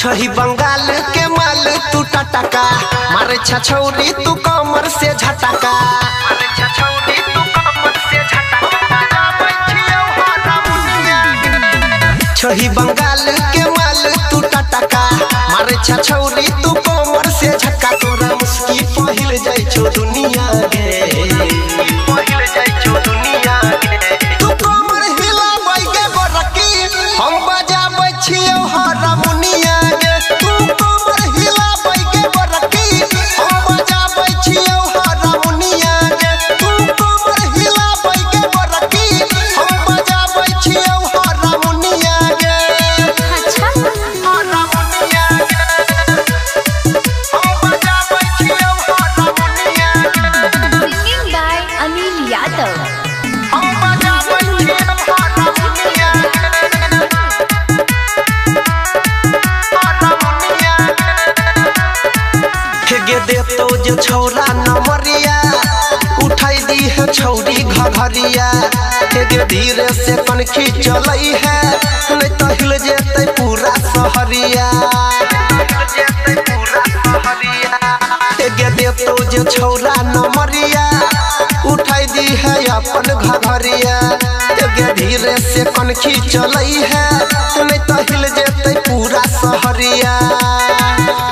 छही बंगाल के माल तू टटका, मारे छछौरी तू कमर से झटका। छही बंगाल के माल तू टटका, मारे छछौरी तू कमर से झटका। तोरा मुस्की पहिल जाय छौ दुनिया गे, पहिल जाय छौ दुनिया गे। तू कमर हिलाबै गे गोरकी, हम बजाबै छियौ हारमोनिया गे। तू कमर हिलाबै गे गोरकी, हम बजाबै छियौ हारमोनिया गे। तू कमर हिलाबै गे गोरकी, हम बजाबै छियौ हारमोनिया गे। अच्छा। हारमोनिया गे, हम बजाबै छियौ हारमोनिया गे। Singing by Anil Yadav. हम बजाबै छियौ हारमोनिया गे। गे देतो जे छौरा नमरिया, उठाई दी है छौरी घघरिया। गे धीरे से कनखी चलै है, नहीं तो हिल जेतै पूरा सहरिया। गे देतो जे छौरा नमरिया, उठाई दी है अपन घघरिया। गे धीरे से कनखी चलै है, नहीं तो हिल जेतै पूरा सहरिया।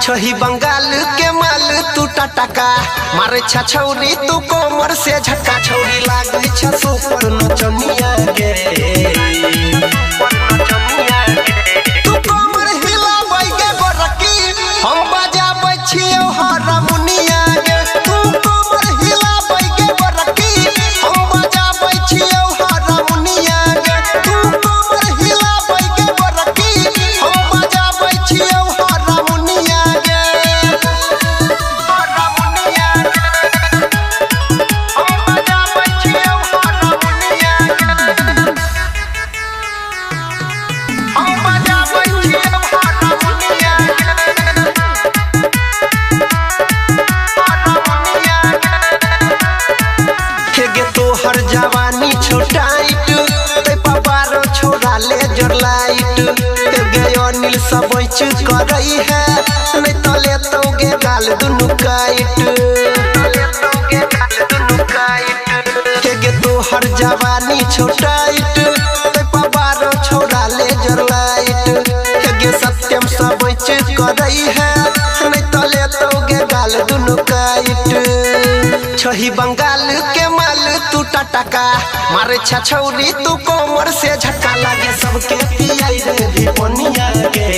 छही बंगाल के माल तू टटका, मारे छछौरी तू कमर से झटका। छौरी लागै छ सुपर नचनिया गे, तू कमर हिलाबै गे गोरकी, हम बजाबै छियौ हारमोनिया गे। तू कमर हिलाबै गे गोरकी, हम बजाबै छियौ हारमोनिया गे। तू कमर हिलाबै गे गोरकी, हम बजाबै छियौ हारमोनिया गे। हारमोनिया गे, हम बजाबै छियौ हारमोनिया गे। हम बजाबै छियौ हारमोनिया गे। हारमोनिया गे। गे तोहर जवानी छौ टाइट, तै पपारो छोरा ले जर लाइट। गे अनिल सब करै है, नहीं तो लेतौ गे गाल दुनू काइट। गे तोहर जवानी छौ टाइट, तै पपारो छोरा ले जर लाइट। गे सत्यम सब करै है, नहीं तो लेतौ गे गाल दुनू काइट। छही बंगाल के माल तू टटका, मारे छछौरी तू कमर से झटका। लागे सबके पियाई रे भी पनिया गे।